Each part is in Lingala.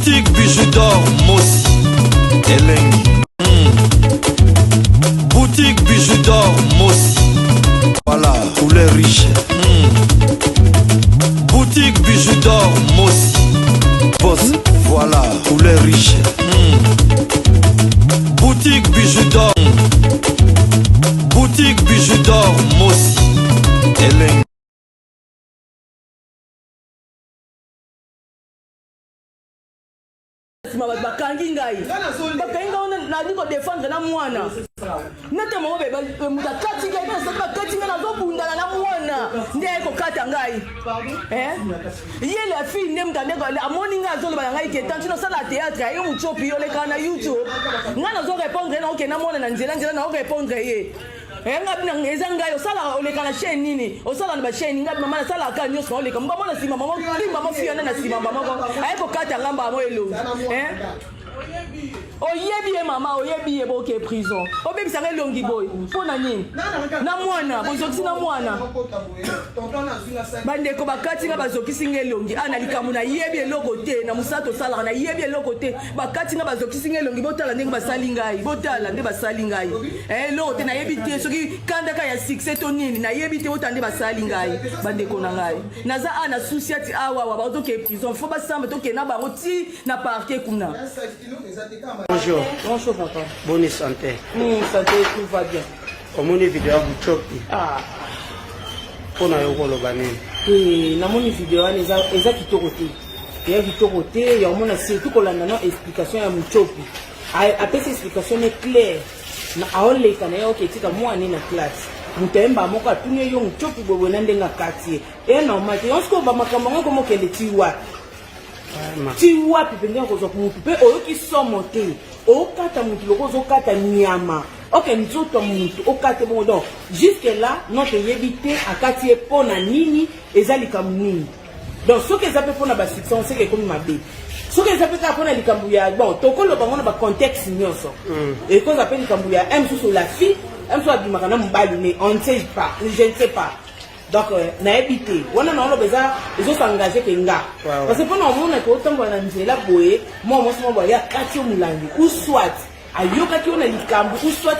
Boutique Bijou d'or Mosi Elengi. Boutique Bijou d'or Mosi. Voilà, couleur riche. Boutique Bijou d'or Mosi. Boss, voilà, couleur riche. Boutique Bijou d'or. Boutique Bijou d'or Mosi. Elengi. Nsima bato bakangi ngai, bakangi ngai wana nali kodefendre na mwana nete moko be moto akati ngai mpe soki bakati ngai nazobundana na mwana nde aye kokata ngai. Ye la fille nde moto ande amoni ngai azoloba na ngai ke tantine osala théâtre yo motsopi yo olekaka na YouTube. Ngai nazo répondre ye, naokende na mwana na nzela nzela, nao répondre ye. Nga bina eza ngai osala oleka na chaîne nini, osala na ba chaîne ngai mama nasalaka nyonso naoleka mbamo na nsima mama timba mofi wana na nsima mama moko aye kokata nga mbamo elongi. Oyebi ye mama, oyebi ye boke prison, obebisanga elongi boye mpo na nini? Na mwana bozokisi na mwana, bandeko bakati nga bazokisi nga elongi. A na likambo nayebi eloko te, na mosala tosalaka nayebi eloko te, bakati nga bazokisi nga elongi. Botala ndenge basali ngai, botala nde basali ngai. Eloko te nayebi te, soki kandaka ya succès to nini nayebi te. Botala nde basali ngai, bandeko na ngai. Naza a na susi ati awawa bazoke prison, fo basamba tokende na bango ti na parquet kuna. Bonjour. Bonjour papa. Bonne santé. Santé, tout va bien. Omoni video ya Buchopi. Ah. Mpona yo koloba nini? Te, namoni video wana eza, eza kitoko te. Eza kitoko te, ya omona surtout kolanda no explication ya Muchopi. Apesi explication ne claire. Na aoleka na ye oke tika mwana na classe. Moto ayemba moko atuni ye yo Muchopi boye na ndenge akati ye. E normal te. Yonso ba makambo yango komokende ti wapi? Ti wapi mpenza ya kozwa mutu mpe oyoki somo te, okata mutu loko ozokata nyama, oke nzoto ya mutu okate bongo. Donc jusque là non, toyebi te akati ye mpo na nini, eza likambo nini. Donc soki eza mpe mpona basuccès, seke ekomi mabe. Soki eza mpe kaka mpona likambo ya bon, tokoloba ngo na bacontexte nyonso. Ekozala mpe likambo ya un mosusu, la fille un mosusu abimaka na mobali ne, on ne sait pas, je ne sais pas. Donc nayebi te wana naoloba eza ezosengage ke nga, parce que mpona omona ke otambola na nzela boye, mwa mwasi mwa boye akati yo molangi, ou soit ayokaki yo na likambo, ou soit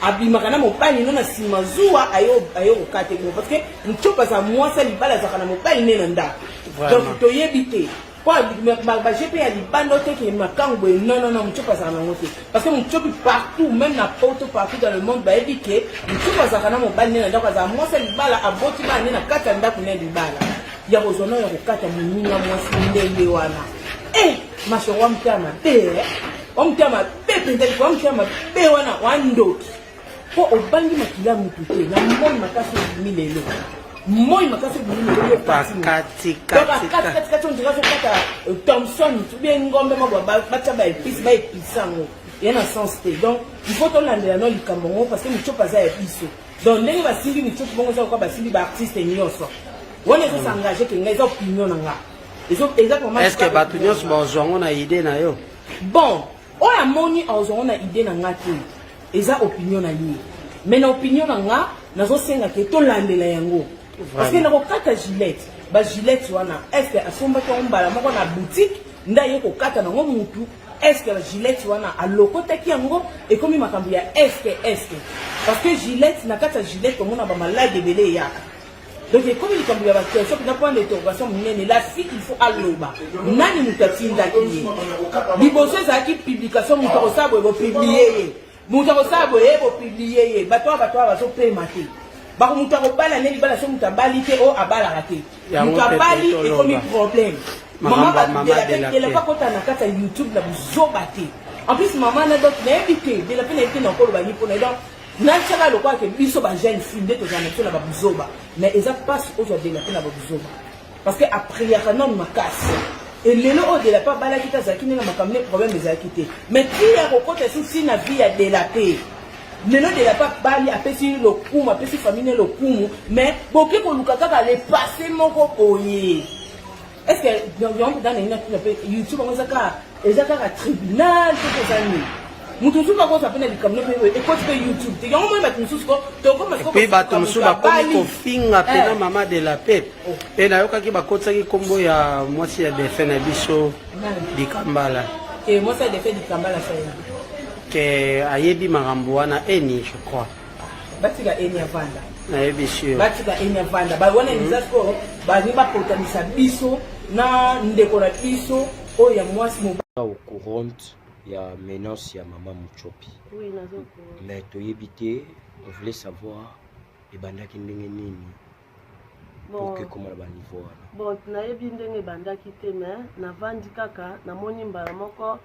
abimaka na mobali no na nsima zuwa ayo kokata bongo, parce que motiopo aza mwasi ya libala, azalaka na mobali ne na ndako. Donc toyebi te po baje mpe ya libanda oteke makangu boye. Non, non, non, motiopo azalaka nango te, parce que motiopi partout, même na poto, partout dans le monde, bayebi ke motiopo azalaka na mobali ne na ndako, azala mwasi ya libala, aboti bana ne na kati ya ndako ne ya libala. Ya kozwa nao ya kokata moninga mwasi ndenge wana, e mashoro wa motema mabe, wa motema mabe mpenza, liko wa motema mabe wana wa ndoki, mpo obangi makila ya mutu te. Na moi makasi obimi lelo, moi makasi obimi lelo, yo Bakati. Katikati on dirait azokata Thomson ou bien ngombe moko batya baépice, baépice yango ya na sens te. Donc il faut tolandela no likambo yango, parce que mitiopo aza ya biso. Donc ndenge basimbi mitiopo bongo, eza lokola basimbi baartiste nyonso wana. Ezosengage ke ngai, eza opinion na nga, eza vraiment. Est ce que bato nyonso bazwa yango na idée na yo? Bon, oyo amoni azwa yango na idée na nga te, eza opinion na ye. Mais na opinion na nga, nazosenga ke tolandela yango, parce que nakokata gilette, bagilette wana, est ce que asombaki yango mbala moko na boutique nde aye kokata nango mutu? Est ce que bagilette wana alokotaki yango? Ekomi makambo ya est ce que, est ce que, parce que gilette, na kati ya gilette omona bamaladi ebele eyaka. Donc ekomi likambo ya baquestion mpenza, point d'interrogation monene. La fille, il faut aloba nani moto atindaki ye. Liboso ezalaki publication, moto akosala boye bopublie ye, moto akosala boye bopublie ye. Bato wana, bato wana bazopema te. Bako moto akobala nde libala, so moto abali te, oyo abalaka te, moto abali ekomi problème. Mama Delape akota na kati ya YouTube na buzoba te. En plus mama na, donc nayebi te, Delape nayebi te nakoloba nini mpona. Donc natiaka lokola ke biso bajeune fille nde tozala na biso na babuzoba, mais eza mpasi ozwa Delape na babuzoba, parce que apriaka nanu makasi. Elelo oyo Delape abalaki te, azalaki nde na makambo ne, problème ezalaki te. Mais ti ya kokota esusi na vie ya Delape lelo, Delape abali, apesi lokumu, apesi famille ne lokumu, mais boke koluka kaka le passé moko boye. Est ce que yango mpenza ndenge natuna mpe YouTube yango eza kaka tribunal to eza nini? Moto mosusu akosa mpe na likambo mpe oyo ekoti mpe YouTube te. Yango moi bato mosusu ko tokoma sikoyo. Puis bato mosusu bakomi kofinga mpe na eh. mama de la paix. Oh. Mpe nayokaki bakotisaki nkombo ya mwasi ya defunt na biso Dikambala. Eh, mwasi ya defunt Dikambala sayi. Ke ayebi makambo wana eni je crois. Batika eni avanda. Nayebisi yo. Batika eni avanda. Ba wana eza sikoyo balingi bapotanisa biso na ndeko na biso oyo ya mwasi mobali. Au courant ya menace ya mama Mutshopi. Oui, nazo courant. Mais toyebi te, on voulait savoir ebandaki ndenge nini pour que ekoma na ba niveau wana. Bon, nayebi ndenge ebandaki te mais navandi kaka namoni mbala moko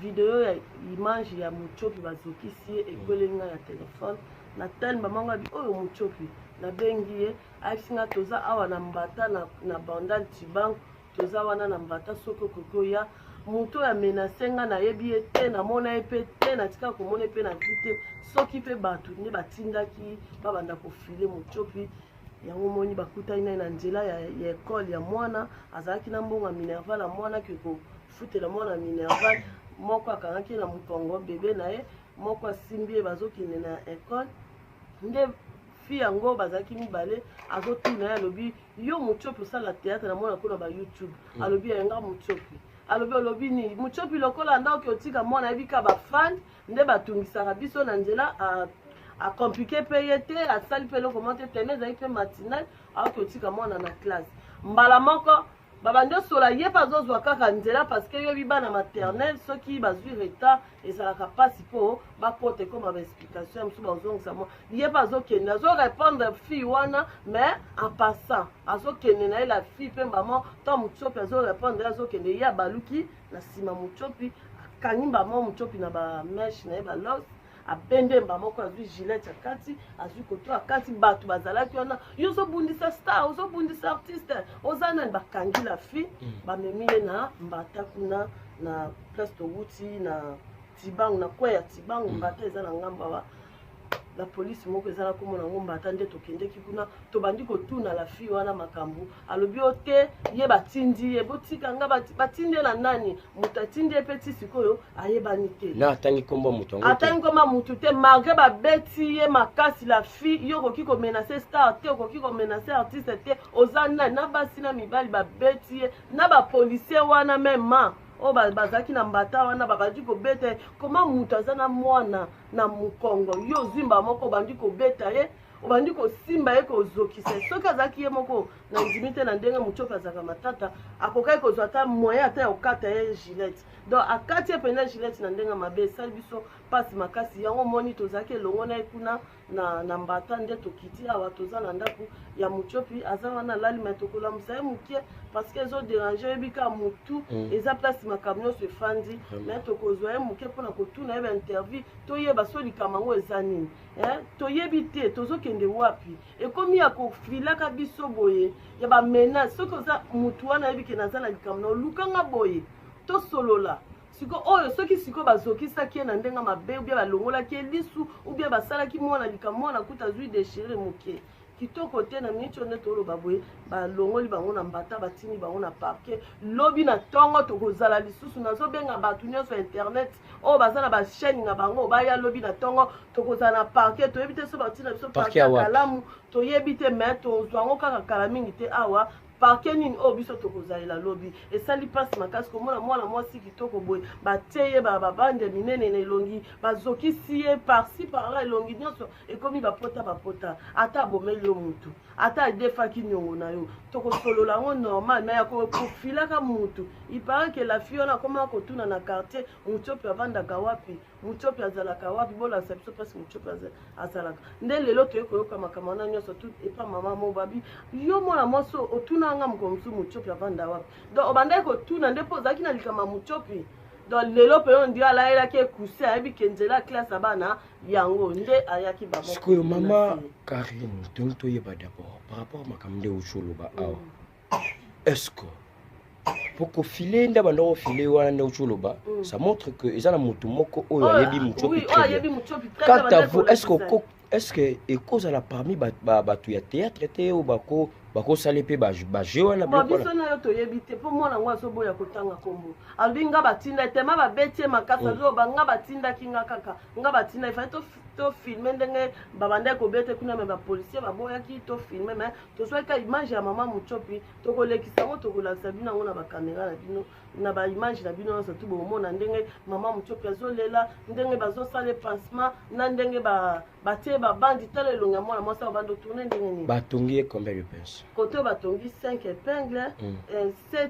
video ya image ya Mutshopi bazokisi ye ekweleli ngai na telefone na tele mama ngai oyo Mutshopi nabengi ye ayebisi ngai toza awa na mbata na, na bandal Tshibangu toza wana na mbata soki okoki oya moto oyo amenase nga nayebi ye te namona ye mpe te natikala komona ye mpe na vie te soki mpe bato nde batindaki babanda kofile motiopi yango omoni bakutani naye na nzela ya, ya ekole ya mwana azalaki na mbongo ya minerval ya mwana ke kofutela mwana minerval moko akangaki ye na mokongo bebe na ye moko asimbi ye bazokende na ekole nde fille yango bazalaki mibale azotuna ye alobi yo mutiopi osala théâtre namona kuna ba youtube mm. alobi ya nga mutiopi alobi olobi nini mutiopi lokola ndoki otika mwana ayebi ka bafan nde batungisaka biso na nzela akomplike mpe ye te asali mpe eloko moko te teme ezalaki mpe matinal aoki otika mwana na classe mbala moko babandi osola ye mpe azozwa kaka nzela parce que yoyebi bana maternel soki bazwi retard ezalaka mpasi mpo bakota ekoma baexplication ya mosusu bazongisa mwa ye mpe azokende azorépondre fille wana mais en passant azokende na ye la fille mpe mbamo ntango mutiopi azorépondre ye azokende ye abaluki na nsima mutiopi akangi mbamo mutiopi na bameshe na ye balos abende mba moko azwi gilete ya kati azwi koto ya kati bato bazalaki wana yo ozobundisa star ozobundisa artiste oza nani bakangi la fille mm. bamemi ye na mbata kuna na place towuti na tibangu na kwe ya tibangu mm. mbata eza na ngambo awa la polisi moko eza na komona yango mbata nde tokendeki kuna tobandi kotuna la fille wana makambo alobi yo te ye batindi ye botika nga batindi ye na nani moto atindi ye mpe ti sikoyo ayebani te na atangi nkombo moto yango atangi nkombo moto te malgré babeti ye makasi la fille yo okoki komenace star te okoki komenace artiste te oza nani na basi na mibali babeti ye na bapolisier wana meme oyo bazalaki na mbata wana babandi kobeta ye koma moto aza na mwana na mokongo yo ozwi mbala moko obandi kobeta ye obandi kosimba ye kozokisa ye soki azalaki ye moko na ndimi te na ndenge mutiopi azalaka matata akokaki kozwa ata moyen ata ya kokata ye gilete donc akati ye mpenza gilete na ndenge mabe esali biso mpasi makasi yango omoni tozalaki elongo na ye kuna na, na mbata nde tokiti awa toza na ndako ya mutiopi aza wana alali me tokolamusa ye mokie parce que ezoderange oyebi kaka motu mm. eza place makambo nyonso efandi me tokozwa ye moke mpona kotuna ye bainterview toyeba so likambo yango eza nini eh, toyebi te tozokende wapi ekomi ya kofilaka biso boye ya bamenace soki oza motu wana ayebi ke naza na likambo na olukanga boye tosolola siko oyo soki sikoyo bazokisaki ye na ndenge mabe ubia balongolaki ye lisu ubia basalaki mwana likambo mwana kuta azwi dechire moke kitoko te na miniti oyo nde toloba boye balongoli bango na mbata batindi bango na parquet lobi na ntongo tokozala lisusu nazobenga bato nyonso ya internet oyo baza na bachaîne na bango baya lobi na ntongo tokozala na parquet toyebi te so batina biso parquet ya kalamu toyebi te mais tozwa yango kaka kala mingi te awa parquet nini oyo biso tokozalela lobi esali mpasi makasi komona mwana mwasi kitoko boye batie ye babande minene na elongi bazokisi ye parci parla elongi nyonso ekomi bapota bapota ata abomeli yo mutu ata adefaki niongo na yo tokosolola yango normal me ya kofilaka mutu il paraît que la fille wana akomaka kotuna na quartier mutiopi avandaka wapi mutiopi azalaka wapi bolakisa biso place mutiopi azalaka nde lelo toye koyoka makambo wana nyonso tout epa mama mo babi yo mwana mwasi otuna nga mokolo mosusu mutiopi avanda wapi donc obandaki kotuna nde mpo ozalaki na likambo ya mutiopi donc lelo mpe oyo ndio alayelaki ekuse ayebi ke nzela ya classe ya bana yango nde ayaki bango sikoyo mama karine tolingi toyeba d'abord par rapport makambo nde outi oloba awa mm. est ce que po kofile nde banda kofile wana nde outi oloba mm. ça montre que eza na motu moko oyo oh, ayebi mutiopi très bien quant à vous est ce que est ce que ekozala parmi bato ya théâtre te oyo bako Bakosala mpe bajeu wana. Bon, biso na yo toyebi te, mpo mwana yango azoboya kotanga nkombo. Alobi nga batinda tema, babeti ye makasi. Azoba nga batindaki nga kaka, nga batinda ifai tofilme ndenge babandaki kobete kuna, me bapolisier baboyaki tofilme. Me tozwaki ka image ya mama Muchopi, tokolekisa yango, tokolakisa bino yango na bakamera na bino, na baimage na bino nyonso tu. Bomona ndenge mama Muchopi azolela, ndenge bazosala pansement, na ndenge batie babandi. Tala elongi ya mwana mwasi awa, bando tourne ndenge nini. Batongi ye combien de pince? Kote oyo batongi 5 épingle, 7,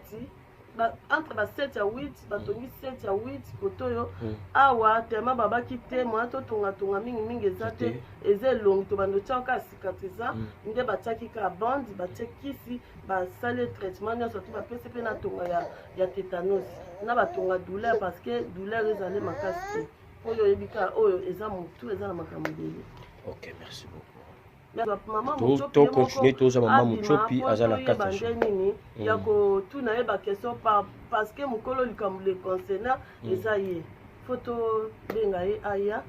entre ba 7 ya 8, batongi 7 ya 8 kote oyo. Awa tema babaki te moya totongatonga mingimingi eza te, eza elongi tobanda otiaka kaka cicatrisa. Nde batiaki kaka bande, batie kisi, basali traitement nyonso to bapesi mpe na tonga ya tétanos, na batonga douleur, parce que douleur ezali makasi te. Oyo oyebi kaka oyo eza motu, eza na makambo ebele. Ok, merci beaucoup. Mama. To continue, toza mama Muchopi aza na kati. Ya nini ya kotuna ye baquestion, parce que mokolo likambo le concernant eza ye, fo tobenga ye aya,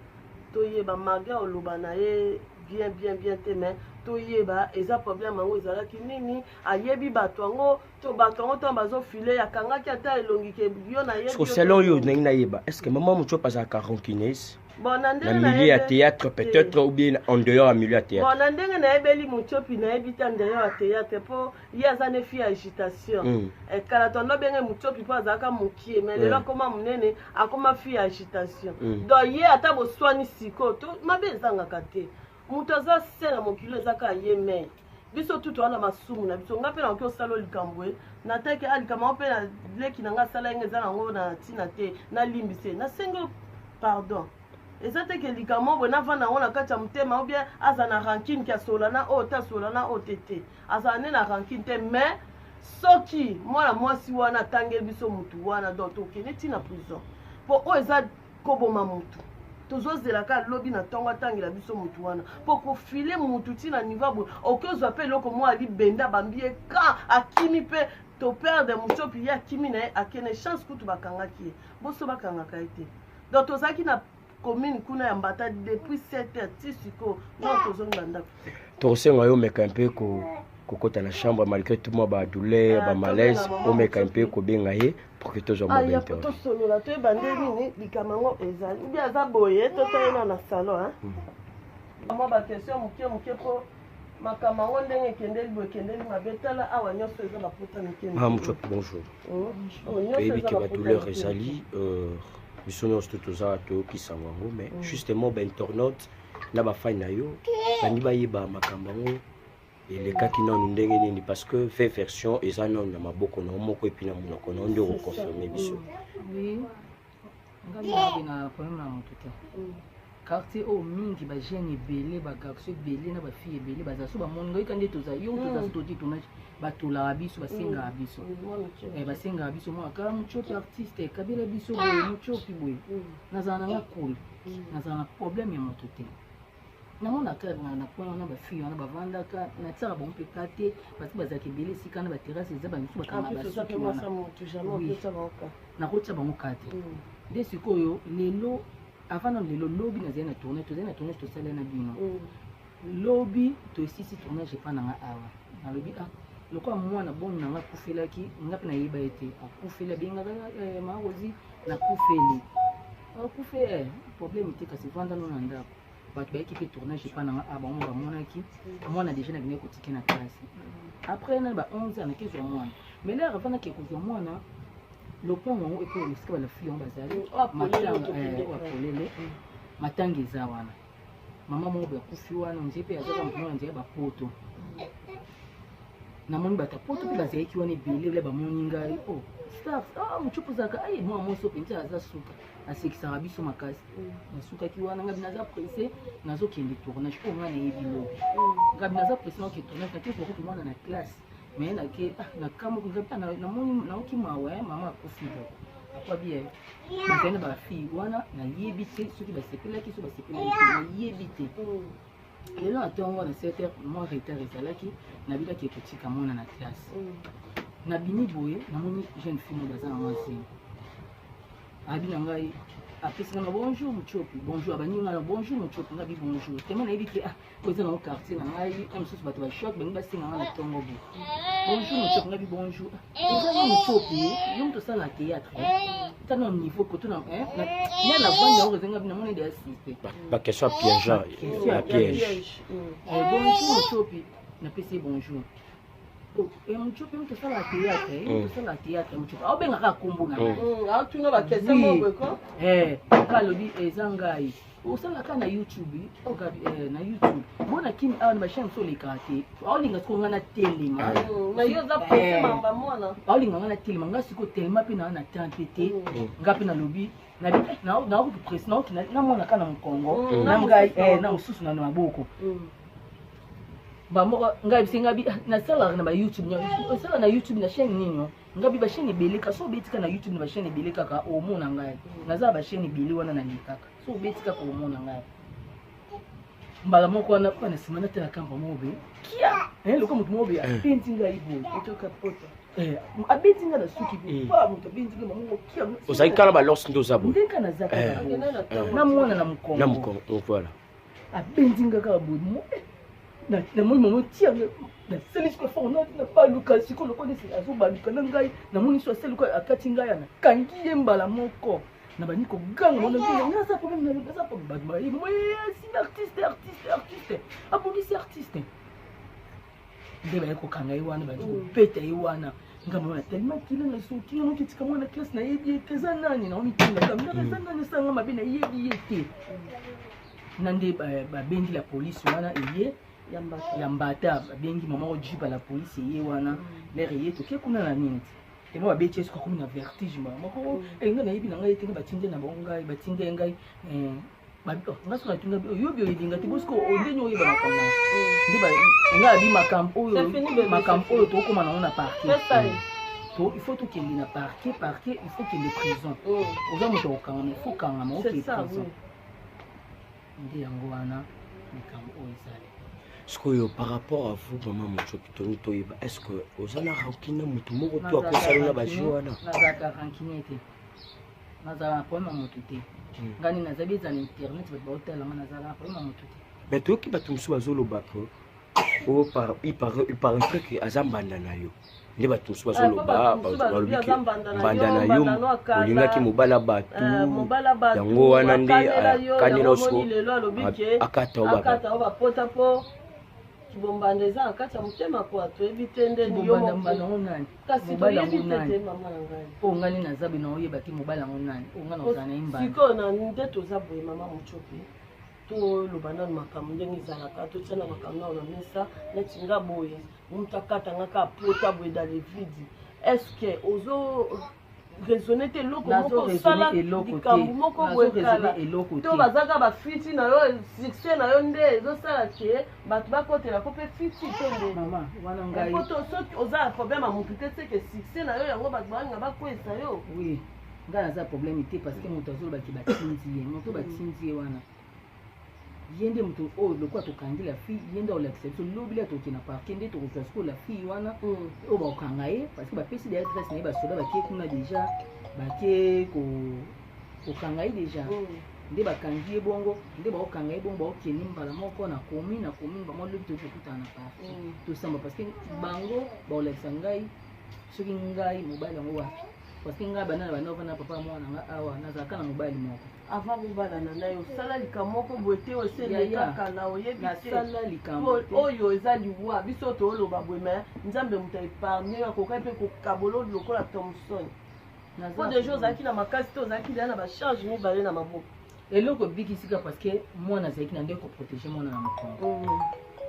toyeba malgré oloba na ye bien bien bien te, mais toyeba eza problème yango ezalaki nini. Ayebi bato yango to bato yango ntango bazofile, akangaki ata elongi ke yo nayebi. Selon oyo ndenge nayeba, est ce que mama Muchopi azalaka rancuneuse? Bon, na na milieu ya théâtre peut-être, ou bien en dehors ya milieu ya théâtre? Bon, na ndenge nayebeli Muchopi, nayebi te en dehors ya théâtre, mpo ye aza ne fille ya agitation. Kala tondo abenge Muchopi mpo azalaka mokie, mais lelo akoma monene, akoma fille ya agitation. Donc ye ata boswani sikoyo to mabe ezangaka te. Moto aza se na mokili eza kaka ye, mai biso tu toza na masumu na biso. Nga mpe nakoki osala likambo e nataki alikambo yango mpe na leki na nga asala yenge, eza nango na ntina te. Nalimbise, nasengi pardon. Eza te ke likambo boye navanda yango na kati ya motema, ou bien aza na rancune ke asola na oyo te, asola na oyo te. Te, azala nde na rancune te, mais soki mwana mwasi wana atangeli biso mutu wana, donc tokende ntina prison, mpo oyo eza koboma mutu. Tozozela kaka lobi na ntongo atangela biso mutu wana, mpo kofile mutu ntina niveau boye, okozwa mpe eloko mwa libenda, bambi ye kan akimi mpe toperdre Muchopi. Ye akimi na ye, akende chance kutu bakangaki ye, boso bakangaka ye te. Donc tozalaki na commune kuna ya Mbata depuis 7 heures ti sikoyo, non, tozongi bandako. Tokosenga yo omeka mpe kokota na chambre malgré tout mwa badouleur, bamalaise, omeka mpe kobenga ye pour que tozwa mwa bainterview. Tosolola, toyeba nde nini likambo yango ezali ubi aza boye. Totayena na salon mwa baquestion moke moke, mpo makambo yango ndenge ekendeli boye, ekendeli mabe. Tala awa, nyonso eza bapota mike. Mama Muchopi, bonjour. Toyebi ke badouleur ezali, biso nyonso to toza toyokisango yango, mais justement bainternaute na bafani na yo bandi bayeba makambo yango elekaki nanu ndenge nini, parce que vraie version eza nanu na maboko na yo moko, et puis na monoko na yo nde okoconfirme biso. Oui, ngai nayebi na problème na moto te. Quartier oyo mingi bajeune ebele, bagarçon ebele na bafille ebele bazala so bamoni ngai ka nde toza yo, toza so toti tournage, batolaka biso, basengaka biso, basengaka biso mwa kaka Muchopi artiste kabela biso boye, Muchopi boye. Nazala nanga cool, nazala na problème ya moto te. Namonaka na point wana bafille wana bavandaka, natiaka bango mpe ka te, parce que bazalaka ebele esika na baterrasse, eza bamisu bakanga basuki wana, nakotia bango ka te. Nde sikoyo lelo, avant nano lelo, lobi nazali na tournage, tozali na tournage, tosali na bino. Lobi tosisi tournage epa na nga awa. Nalobi ah, lokola mwana boni na nga akufelaki, nga mpe nayeba ye te akufeli, abengaka Marozi, nakufeli, akufe, problème te, kasi vanda no na ndako. Bato bayaki mpe tournage epa na nga awa, bango bamonaki mwana déjà nakendaki kotike na classe. Après na ba 11 anake zwa mwana, mais l'heure avandaki kozwa mwana, lopango yango epo esika balafille yango bazali matanga, matanga eza wana, mama moko boye akufi wana, nzee mpe azaka moto moko na nzela bapoto. Namoni bato ya poto mpe bazalaki wana ebele, ola bamoni ngai, o stars, ah, Mochopo ozalaka aye mwana mwasi oyo mpenza aza suka, asekisaka biso makasi. Nasukaki wana, ngabi naza pressé, nazokende tournage oyo ngai nayebi lobi. Ngabi naza pressé, nakokende tournage, nake kokutu mwana na classe, mais nake nakambo ngabi namoni naoki mawa, mama akufi bo akwabi ye, bazali na bafille wana, nayebi te soki basepelaki, soki basepelaki te, nayebi te. Lelo na ntongo na 7 heures mwa retard ezalaki, nabikaki ekotika mwana na classe. Nabimi boye, namoni jeune fille mo baza na mwa zemi, abi na ngai. Apesi nga bonjour Mutshopi, bonjour. Abandi nga na bonjour Mutshopi, nga bi bonjour. Tellement nayebi ke ah, oyo eza nango quartier na ngai, na mosusu bato ba choc bangi basenga nga na ntongo boye. Bonjour Mutshopi, nga bi bonjour. Eza nga Mutshopi, yo moto osala na théâtre. Tala na niveau koto na ya na vandi yango eza nga bi namoni de assiste. Ba question ya piège, ya piège. Bonjour Mutshopi, napesi ye bonjour. Mutshopi moto osala théâtre, moto osala théâtre Mutshopi. Aobengaka kombo na ngai. Aotuna ba question moko ko. Ka alobi eza ngai. Osalaka na YouTube, na YouTube. Bona kimi awa na ba chaîne mosusu olekaka te. Aolinga sikoyo ngai natelema. Na yo oza pressé mamba mwana. Aolinga ngai natelema, ngai sikoyo telema mpe naa na temps te te. Ngai mpe nalobi naokutu presse naoki namona kaka na mokongo na ngai na mosusu na maboko. Bamoko ngai bisi ngai nasalaka na ba YouTube, osala na YouTube na chaîne nini? Ngai bi ba chaîne ebele kaka, so obeti kaka na YouTube na ba chaîne ebele kaka omona ngai. Naza na ba chaîne ebele wana nalekaka, so obeti kaka omona ngai. Mbala moko wana mpo na nsima natala kamba moko boye kia lokola moto moko boye abendi ngai boye, abeti ngai na suki boye, moto abendi ngai moko kia. Ozalaki kaka na balors nde oza boye? Nde kaka naza kaka boye na mwana na mokongo. Na mokongo, voilà. Abendi ngai kaka boye, namoni mama tia nasali sikoyo fort nabaluka sikoyo lokola nesi azobaluka na ngai, namoni so asali lokola akati ngai, nakangi ye mbala moko nabandi koganga wana naza problème, naza problème. Bato baye, simbi artiste, artiste, artiste abongisi artiste nde baye kokanga ye wana, bandi kobeta ye wana. Ngambo wana tellement kila nasoki nga noki tika mwana classe, nayebi ye te eza nani, naomitinga ndaka eza nani esanga mabe, nayebi ye te. Na nde babengi la police wana eye ya Mbata, babengi mama ojiba la police eye wana lere eye toke kuna na nini te temo babeti ye soki akomi na vertige mbala moko. Nga nayebi na ngai ete nga batindi na bango ngai, batindi ye ngai nga soki natunga oyobi oyebi te bosiko ndeni oyeba makambo nde ngai abi makambo oyo, makambo oyo tokóma nango na parquet, il faut tokende na parquet, parquet il faut kende prison, oza moto ya kokangama, il faut kangama oke prison. Nde yango wana likambo oyo ezali. Sikoyo par rapport à vous, mama Mochopi, tongi toyeba, est ce que oza na rancune na motu moko to akosala na bajeu wana? Nazalaka rancune te, nazala na problème ya motu te. Ngai nde nazabi eza na internet, bato baotalanga, nazala na problème ya motu te. Mais toyoki bato mosusu bazoloba ke il paraîtrait que aza mbanda na yo, nde bato mosusu bazoloba, balobi ke mbanda na yo, olingaki mobala bato, yango wana nde akanela osiko akata. Akata o bapota mpo bombanda eza na kati ya motema kwa toyebi te nde bombanda yango nani? Kasi toyebi te te, mama na ngai. Oyo ngai nde naza bino oyeba te mobali yango nani, oyo ngai nazala na ye mbanda. Sikoyo na nde toza boye, mama Mochopi, toloba nanu makambo ndenge ezalaka, totia na makambo nano na mesa. Neti nga boye, moto akata nga kaka pota boye dans le vide, est ce que ozo raisonne te eloko moko osala likambo moko boye kala to bazaka bafiti na yo, succès na yo nde ezosala ke bato bakotelako mpe fiti to nde? Soki oza na problème ya motu te, seke succès na yo yango bato balinga bakwesa yo. Oui, ngai naza problème te, parce que moto azolobaki batindi ye, moto batindi ye wana, ye nde moto oyo lokola tokangi la fille, ye nde akolakisa biso lobi la tokende na parquet, nde tokozwa sikoyo la fille wana oyo bakokanga ye, parce que bapesi deja adresse na ye, basoda bake kuna deja, bake kokanga ye deja. Nde bakangi ye bongo, nde baokanga ye bongo, baokende mbala moko na commune, na commune bango lobi toki kokutana na parquet, tosamba, parce que bango bakolakisa ngai soki ngai mobali yango wapi, parce que ngai banda na banda ovanda papa mwana nga awa, nazalaka na mobali moko. Avant kobalana na ye, osala likambo moko boye te oseleka kala, oyebi te? Nasala likambo te. Oyo eza liwa, biso tooloba boye, mais Nzambe moto aépargne yo, akokai mpe kokabola lokola Thomson, po deja ozalaki na makasi te, ozalaki deja na bacharge mibale na maboko. Eloko ebikisika, parce que mwana azalaki na nde koprotéger mwana na mokongo.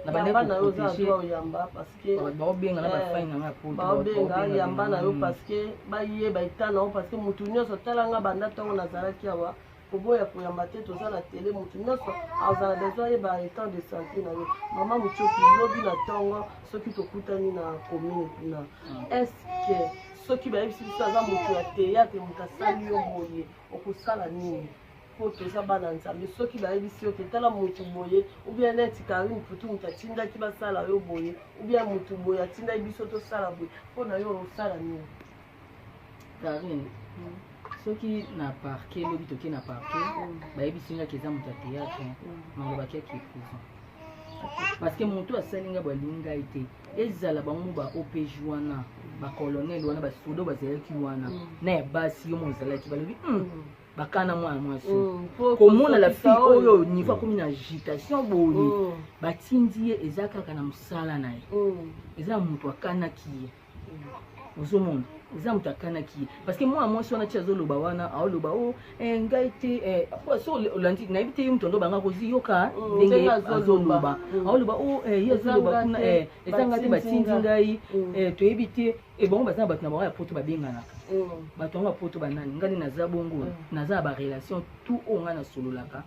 Na bande Yamba na yo, oza koprotéger. droit oyamba, parce que Baobenga na bafai na nga poto. Baobenga, yamba na yo, parce que bayeba eta na yo, parce que motu nyonso talanga banda ntongo nazalaki awa, koboya koyamba te, toza na tele, motu nyonso azala besoin ayeba état de santé na yo. Mama Mutiopi, lobi na ntongo soki tokutani na commune kuna, est ce que soki bayebisi biso aza moto ya théâtre moto asali yo boye, okosala nini? Mpo toza bana Nzambe. Soki bayebisi yo ke tala motu boye, ou bien neti Karine Putu moto atindaki basala yo boye, ou bien motu boye atindaki biso tosala boye mpo na yo, osala nini? Karine, Soki na parquet, lobi toke na parquet, bayebisi nga ke eza moto ya théâtre, nalobaki ake prison. Parce que moto asali nga balingi ngai te. Ezala bango ba OPJ wana, ba colonel wana, ba sodo bazalaki wana, na ya basi yo mo ozalaki, balobi bakana mwana mwasi. Komona la fille oyo niveau akomi na agitation boye, batindi ye eza kaka na mosala na ye. Eza moto akanaki ye. Ozomona eza moto akanaki ye parce que mwana mwasi wana ti azoloba wana, aoloba o eh, ngai te eh, so olandi nayebi te ye moto ando banga koziyoka ndenge azoloba, aoloba o eh, ye azoloba kuna eh, eza ngai te, batindi ngai, toyebi te. Ebongo baza na bato na bango ya poto babenganaka bato yango ya poto banani. Ngai nde naza bongo, naza na barelation tout oyo ngai nasololaka,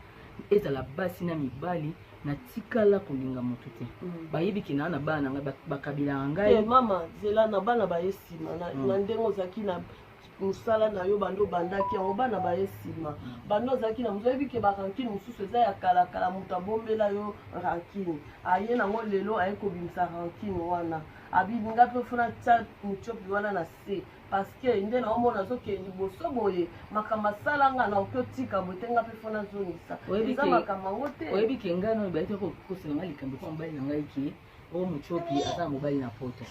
ezala basi na mibali, natikala kolinga moto te. Bayebi ke naa na bana na ngai, bakabelaka ngai. Mama, zela na bana baye nsima na ndenge ozalaki na mosala na yo, bando obandaki yango, bana baye nsima. Bando ozalaki na mosu, oyebi ke barancune mosusu eza ya kalakala, moto abombela yo rancune, aye nango lelo, aye kobimisa rancune wana. Abi nga mpe fona tia mutiopi wana na se, parce que nde naomona azokende liboso boye, makambo asalanga na oki otika boye te, nga mpe fona azongisa. Eza makambo yango te. Oyebi ke ngai nano bayaki kokosela ngai likambo mpo mobali na ngai ke oyo mutiopi aza na mobali na poto.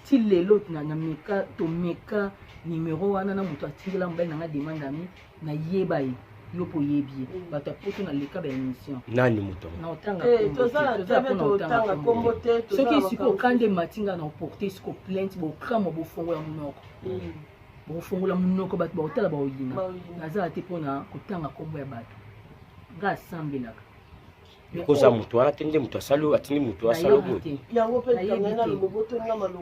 Ti lelo na meka, tomeka numero wana na moto atindela mobali na ngai demande ami, nayeba ye, yo mpo oyebi ye, bato ya poto naleka ba émission. Nani moto? Na otanga kombo te. Soki sikoyo okanda emati, ngai na oporte siko plainte, bokramwa, bofongola monoko, bofongola monoko, bato baotala, baoyina. Nazala te mpona kotanga kombo ya bato, ngai asambelaka. Koza moto wana te nde moto asali, atindi moto asali boye.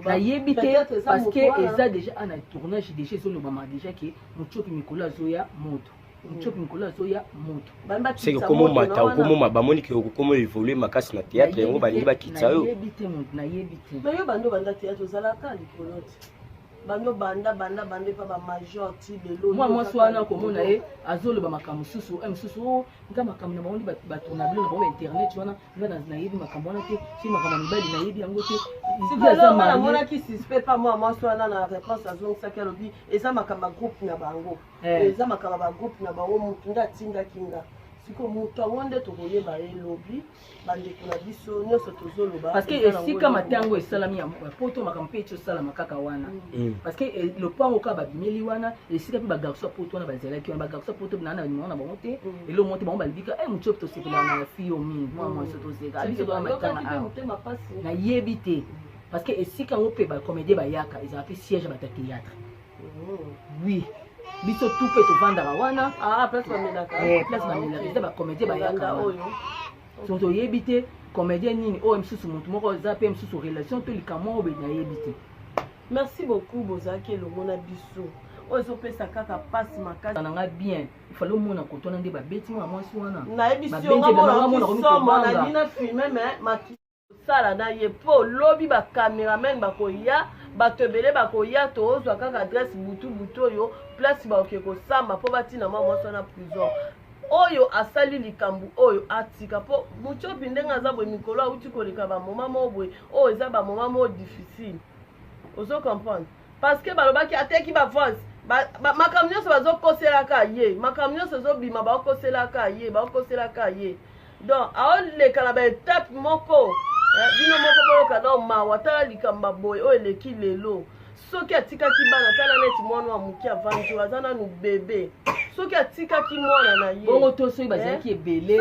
Nayebi te, parce que eza déjà ana tournage, déjà ezolobama déjà ke motiopi mikolo azoya moto, motiopi mikolo azoya moto. Seke okomomata, okomoma, bamoni ke okokoma évolue makasi na théâtre, yango balingi bakitisa yo. Nayebi te, moto nayebi te. Mais yo bando banda théâtre, ozalaka likolo te, bando banda banda banda epa bamajor ti lelo. Mwa mwasi wana komona ye azoloba makambo mosusu, mosusu o nga makambo na bango nde bato na bino na bango internet wana, nga nayebi makambo wana te, soki makambo ya mibali nayebi yango te. Namonaki suspect pa mwa mwasi wana na réponse azongisaki, alobi eza makambo ya groupe na bango, eza makambo ya bagroupe na bango, motu nde atindaki nga. Sikoyo moto yango nde tokoyeba ye lobi. Bandeko na biso nyonso tozoloba. Parce que esika matango esalami ya poto, makambo mpe eti osalama kaka wana, parce que lopango kaka babimeli wana, esika mpe bagarçon ya poto wana bazalaki wana. Bagarçon ya poto naa na nimero na bango te, eloko moko te. Bango balobika e motiopi, tosepelaka na fille oyo mingi, mwa mwasi toseka biso toa matanga awa. Nayebi te, parce que esika yango mpe bacomédien bayaka, ezala mpe siège ya bato ya théâtre. Oui, biso tu mpe tovandaka wana. Place bamelaka. Place bamelaka, eza bacomédien bayaka wana. So toyebi te comédien nini oyo mosusu, motu moko eza mpe mosusu relation to likambo oyo, nayebi te. Merci beaucoup, bozalaki elongo na biso. Oyo ezopesa kaka mpasi makasi. Na nga bien, ifale omona kotwana nde babeti mwana mwasi wana. Nayebi si yo nalingi na filme me sala na ye mpo lobi bacameraman bakoya, bato ebele bakoya, tozwa kaka adresse butu butu oyo place bakoke kosamba mpo batina mwa mwasi wana prison. Oyo asali likambo oyo atika, mpo mutiopi ndenge aza boye, mikolo awuti koleka bamoma moko boye oyo eza bamoma moko difficile, ozo comprendre, parce que balobaki ateki bavoice, makambo nyonso bazokoselaka ye, makambo nyonso ezobima, baokoselaka ye, baokoselaka ye. Donc aoleka na baetape moko, bino moko boyoka nao mawa. Tala likambo boye oyo eleki lelo, soki atikaki bana, tala neti mwana wa moke avandi oyo aza nanu bebe, soki atikaki mwana na ye. Bongo to soki bazalaki ebele,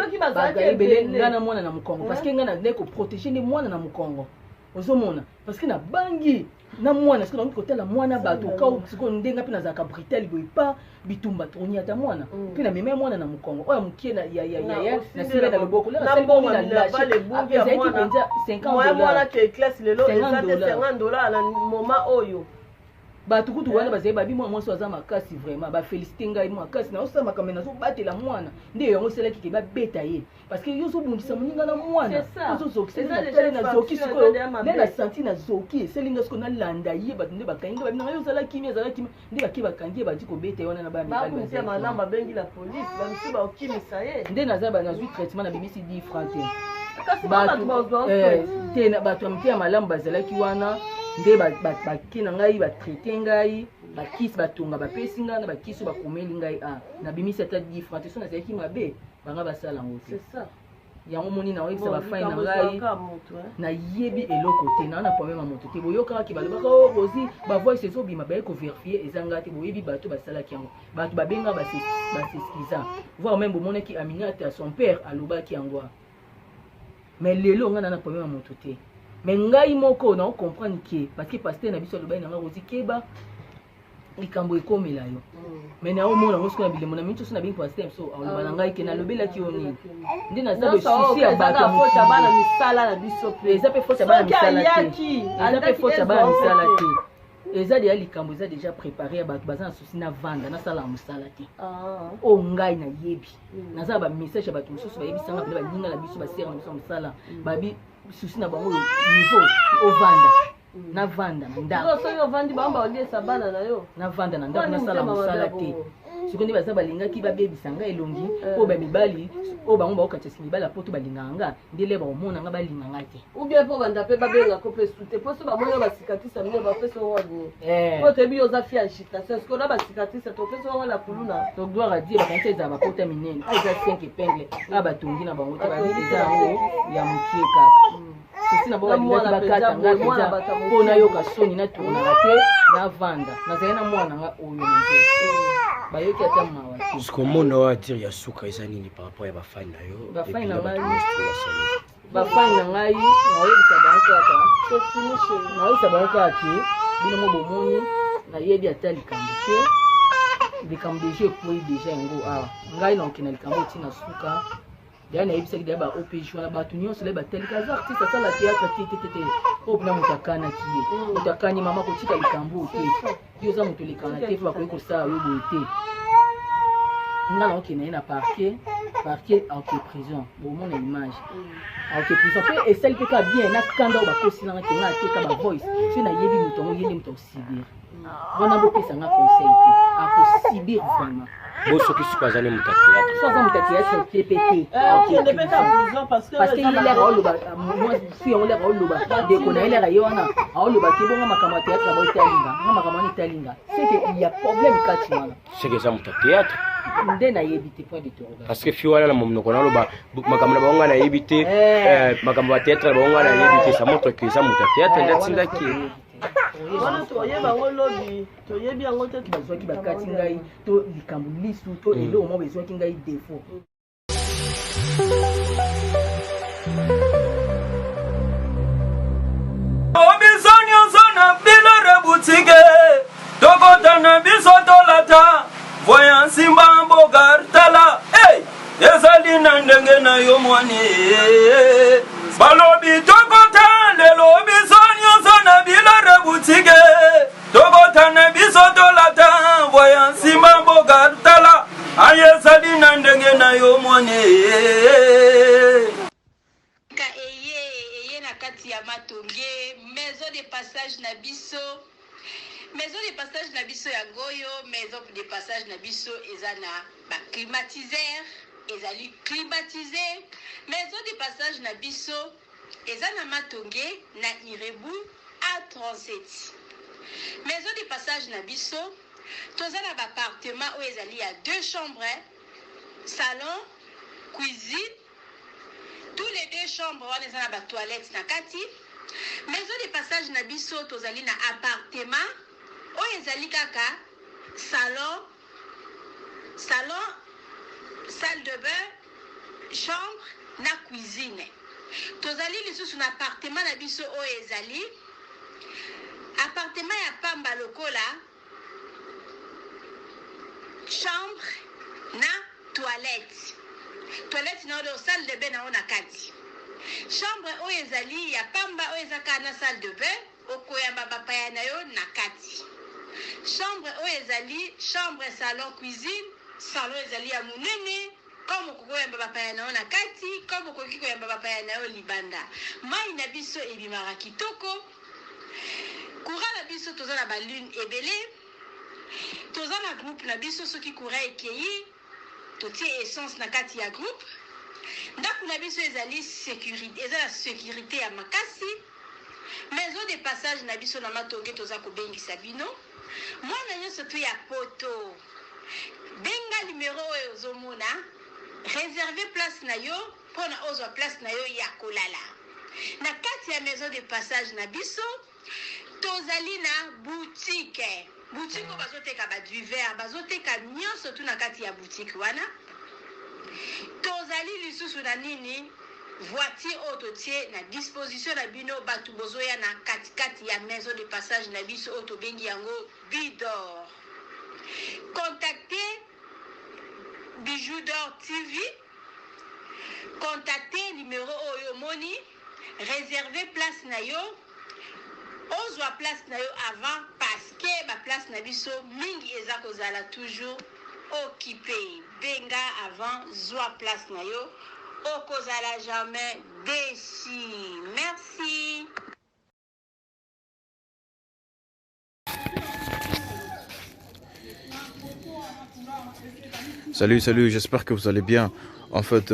ebele, ngai na mwana na mokongo, parce que ngai na koprotéger nde mwana na mokongo, ozomona, parce que nabangi na mwana, soki nakoki kotala mwana bato okau sikoyo ndenge mpe nazalaka brutal boye, pa bitumba toniata mwana mpe namema ya mwana na mokongo oyo mokie nasimba na loboko, ezalaki mpenza 50 dollar na moment oyo. Bato kutu wana bazali babi mwana mwasi aza makasi vraiment, bafélicité ngai makasi, naosala makambo, nazobatela mwana, nde yango esalaki ke babeta ye, parce que yo ozobundisa moninga na mwana, ozozokisa. Nazoki sikoyo nde na santi, nazoki, esali nga sikoyo nalanda ye. Bato nde bakangi nga, babinanga yo ozala kimia, azala kimia, nde bake bakangi ye, bandi kobeta ye wana na bana mibali. Nde naza nazwi traitement, nabimisi 10 franc te. Te, bato ya mite ya malamu bazalaki wana nde bake na ngai, batraite ngai. Bakisi batonga bapesi ngai na bakisi oyo bakomeli ngai a nabimisi ata 10 francs te, so nazalaki mabe banga basala yango te. Yango moni naoyebisa bafai na ngai, nayebi eloko te, naa na problème ya moto te. Boyokaka ke balobaka o oh, Rosi bavoice ezobima, baye koverifie eza ngai te. Boyebi bato basalaki yango, bato babenga basexcusa, voire même bomonaki Aminata son père alobaki yango. Mais lelo ngai naa na problème ya moto te, mais ngai moko nao comprendre ke parce que pasteur na biso alobaki na ngai, Rosi keba, likambo ekomela yo. Mais naomona yango sikoyo na bilembo na miniti. So nabengi pasteur biso, aloba na ngai ke nalobelaki yo nini? Nde naza bosusi ya bato ya mokili. Eza mpe faute ya bana misala te, eza mpe faute ya bana misala te. Eza deya likambo eza déjà préparé ya bato baza na susi na vanda nasala mosala te. Oyo ngai nayebi, naza na bamessage ya bato mosusu bayebisanga mpena, baninga na biso, basere na biso ya mosala, babi susi na bango niveau ovanda, navanda na ndako. Soki ovandi, bango baoliesa bana na yo. Navanda na ndako, nasala mosala te. Soki nde baza balingaki babebisa ngai elongi, oyo bamibali oyo bango baokatisa mibali ya poto balingaka nga, nde le bakomona nga balinga nga te. Ou bien mpo banda mpe babengako mpe sute, mpo so bamoni oyo basikatisa mino bapesa role nini? Mpo toyebi yo oza fi agitation, sikoyo na basikatisa topesa role ya kuluna. To gloire à Dieu, bakanisi ezala bapota minene. A eza 5 épingle a batongi na bango te, babi eza yango ya mokie kaka. Susi na bango balingaki bakata nga mpenza mpo nayoka soni, natournaka te, navanda, nazali na mwana nga oyo na nzoto, bayoki ata mawa te. Sikomona oyo adire ya suka eza nini par rapport ya bafani na yo? Bafani na ngai, bafani na ngai, naoyebisa bango kaka, naoyebisa bango kaka ke bino mo bomoni, nayebi ata likambo te. Likambo deja ekwei deja yango awa, ngai naokenda likambo otina suka. Deya nayebisaki deya ba OPG wana, bato nyonso le batelika aza artiste, asala théâtre te te te te. Oyo mpena moto akanaki ye, moto akani mama kotika likambo oyo te, yo oza moto olekana te mpe bakoki kosala yo boye te. Nga naokende ye na parquet, parquet aoke prison, bomona image, aoke prison mpe esali mpe kaka bien na kanda oyo bakosilanga ke nga ateka bavoice. Soki nayebi moto yango, ye nde moto akosibir wana, bopesa nga conseil te, akosibir vraiment. Bo soki sikoyo aza ne moto ya théâtre? So aza moto ya théâtre te pe te, parce que ye lere aoloba fi yango, lere aoloba ndeko na ye, lere ye wana aoloba te bonga makambo ya théâtre na bao etalinga nga, makambo wana etalinga, c'est que il y a problème kati wana. Seke eza moto ya théâtre. Nde nayebi te, point d'interrogation. Parce que fi wana na monoko naloba makambo na bango ngai nayebi te, makambo ya théâtre na bango ngai nayebi te, ça montre que eza moto ya théâtre nde atindaki. Wana toyeba yango lobi, toyebi yango te. Bazwaki bakati ngai to likambo lisu to eloko moko ezwaki ngai défaut. Biso nyonso na bilore butike, tokota na biso tolata voya nsimba mboka tala. Hey! Ezali na ndenge na yo mwani, balobi tokota lelo biso nyonso na bilore butike, tokota na biso tolata voya nsimba mboka tala. Aye, ezali na ndenge na yo mwani. Ka eye eye na kati ya Matonge, maison de passage na biso, maison de passage na biso yango oyo. Maison de passage na biso eza na baclimatiseur, ezali climatisé. Maison de passage na biso eza na Matonge na Irebu A37. Maison de passage na biso, toza na baappartement oyo ezali ya deux chambres, salon, cuisine. Tous les deux chambres wana eza na batoilette na kati. Maison de passage na biso, tozali na appartement oyo ezali kaka salon, salon, salle de bain, chambre na cuisine. Tozali lisusu na appartement na biso oyo ezali appartement ya pamba lokola chambre na toilette, toilette na oyo salle de bain na oyo na kati. Chambre oyo ezali ya pamba, oyo eza kaka na salle de bain, okoyamba bapaya na yo na kati. Chambre oyo ezali chambre, salon, cuisine. Salon ezali ya monene, comme okoki koyamba bapaya na yo na kati, comme okoki koyamba bapaya na yo libanda. Mai na biso ebimaka kitoko. Courant na biso, toza na balune ebele, toza na groupe na biso. Soki courant ekei, totie essence na kati ya groupe. Ndako na biso ezali sécurité, eza na sécurité ya makasi. Maison de passage na biso na Matonge, toza kobengisa bino. Mwana nyonso tu ya poto, benga numero oyo ozomona, reserve place na yo mpona ozwa place na yo ya kolala na kati ya maison de passage na biso. Tozali na boutique, boutique oyo bazoteka ba divers, bazoteka nyonso tu na kati ya boutique wana. Tozali lisusu na nini, voiture oyo totie na disposition na bino bato bozoya na katikati ya maison de passage na biso oyo tobengi yango Bidor. Contactez Bijou d'Or TV, contactez numéro oyo omoni, reserve place na yo, ozwa place na yo avant parce que ba place na biso mingi eza kozala toujours occupé. Benga avant, zwa place na yo, okozala jamais déçu. Merci. Salut, salut, j'espère que vous allez bien. En fait,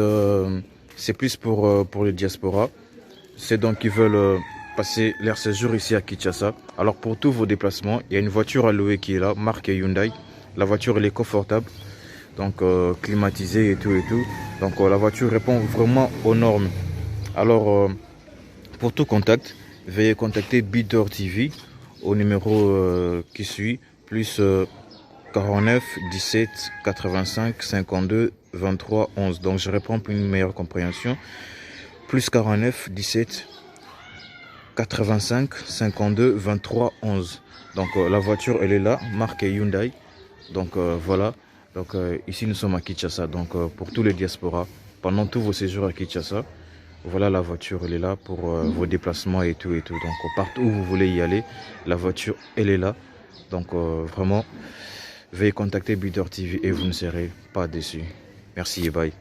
c'est plus pour les diasporas. C'est donc qui veulent passer leur séjour ici à Kinshasa. Alors pour tous vos déplacements, il y a une voiture à louer qui est là, marque Hyundai. La voiture, elle est confortable, donc climatisée et tout et tout. Donc la voiture répond vraiment aux normes. Alors pour tout contact, veuillez contacter Bidor TV au numéro qui suit, plus 49 17 85 52 23 11. Donc je reprends pour une meilleure compréhension. Plus 49 17 85 52 23 11. Donc la voiture, elle est là, marque Hyundai. Donc voilà. Donc ici nous sommes à Kinshasa. Donc pour tous les diasporas, pendant tous vos séjours à Kinshasa, voilà la voiture, elle est là pour vos déplacements et tout et tout. Donc partout où vous voulez y aller, la voiture, elle est là. Donc vraiment, veuillez contacter Bidor TV et vous ne serez pas déçus. Merci et bye.